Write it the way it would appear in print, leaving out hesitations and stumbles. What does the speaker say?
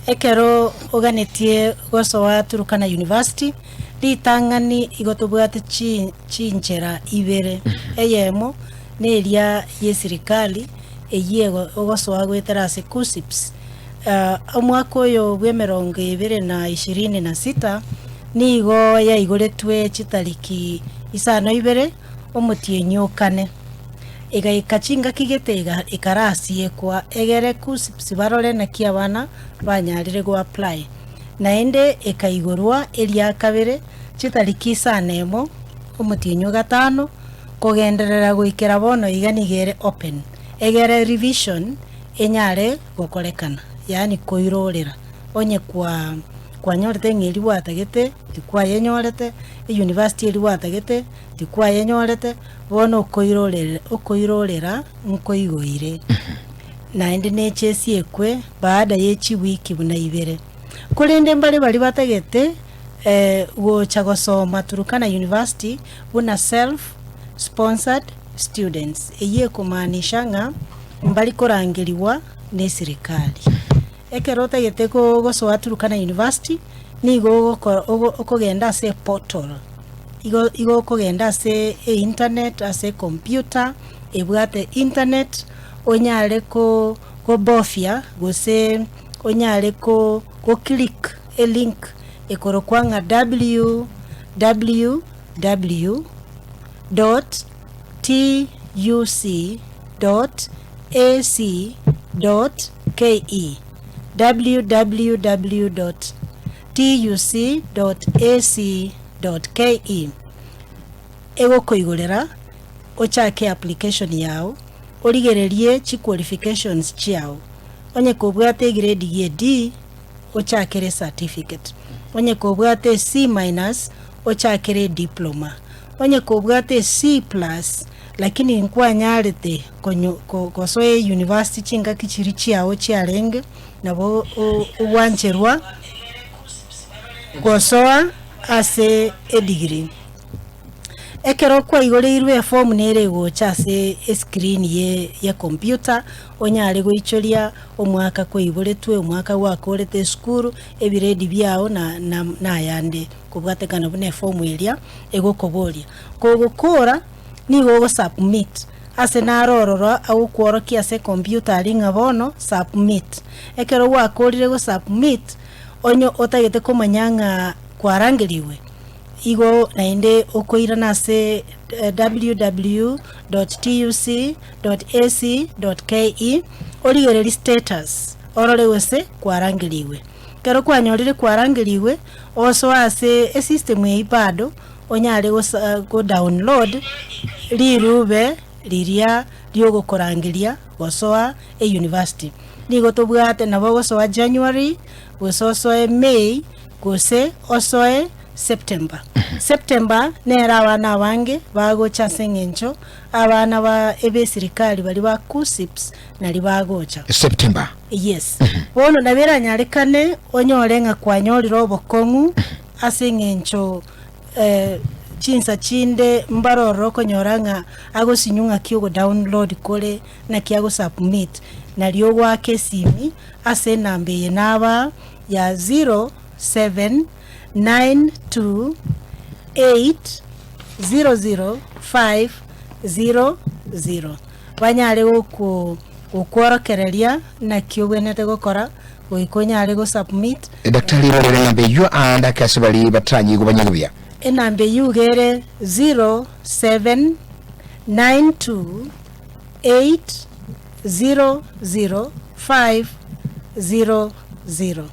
Ekero oganetie gosoa Turkana University, ritang'ani igo tobwate chi chinchera ibere, eyemo neria y'esirikali eyio ego ogosoa goetera ase KUCCPS. Omwaka oyo bw'emerongo ebere na ishirini na sita nigo yaigoretwe chitariki isano ibere omotienyi o kane, egaika chingaki gete iga ekarasiekwa egere KUCCPS barore naki abana banyarire go apply. Naende ekaigorwa eria kabere chitariki isano emo omotienyi o gatano kogenderera goikera bono iga nigo ere open egere revision enyare gokorekana, yaani koirorera onye kwa kwanyorete ng'a eria gwatagete tikwayenyorete, eyunivasiti eria gwatagete tikwayenyorete, bono okoirorere okoirorera nkoigoire. Naende neche esiekwe baada ye chiwiki buna ibere. Korende mbare baria batagete gocha gosoma Turkana University buna self sponsored students, eyio ekomaanisha ng'a mbari korangerigwa neserikali. Ekero otagete gosoa Turkana University nigo okogenda ase eportal, igo igo okogenda ase einternet ase ecomputer ebwate internet onyare kobofia gose onyare go click elink ekorokwa ng'a www dot tuc dot ac dot ke, www dot tuc dot ac dot ke, egokoigorera ochake application yao origererie chiqualifications chiao onye kobwate egrade gie D ochakere ecertificate onye kobwate C minus ochakere ediploma onye kobwate C plus lakini nkwanyarete konyo gosoa eyunivasiti chingaki chiria chiao chiarenge nabo ogwancherwa gosoa ase edegree. Ekero kwaigoreirwe efomu nere egocha ase escreen ye y'ecomputer onyare goichoria omwaka kwaiboretwe, omwaka gwakorete esukuru, ebiredi biao na na nayande kobwatekana buna efomu eria egokoboria. Kogokora nigo ogosubmit ase naro ororo agokworokia ase ecomputer aria ng'a bono submit. Ekero gwakorire gosubmit onye otagete komanya ng'a kwarangerigwe. Igo naende okoirana ase www dot tuc dot ac dot ke origererie status orore gose kwarangerigwe. Ekero kwanyorire kwarangerigwe, osoe ase esystem eyio bado onyare gosa godownload rirube riria riogokorangeria gosoa eyunivasiti. Nigo tobwate nabo ogosoa January, gose osoe May, gose osoe September. September nere abana abange bagocha ase eng'encho abana ba ebesirikari baria ba KUCCPS naria bagocha. September. Yes. Bono nabo eranyarekane onyore ng'a kwanyorire obokong'u ase eng'encho eh, chinsa chinde mbare ororo okonyora ng'a agosinywa ng'aki ogodownload kore, naki agosubmit, nario ogoaka esimi ase enamba eye naba ya 0792800500 banyare goku gokworokereria naki obwenerete gokora goika onyare gosubmit. Daktari rorera enamba eyio aande ake ase baria bataranyigwe banyigwe buya. Enamba eyio iga ere 0792800500.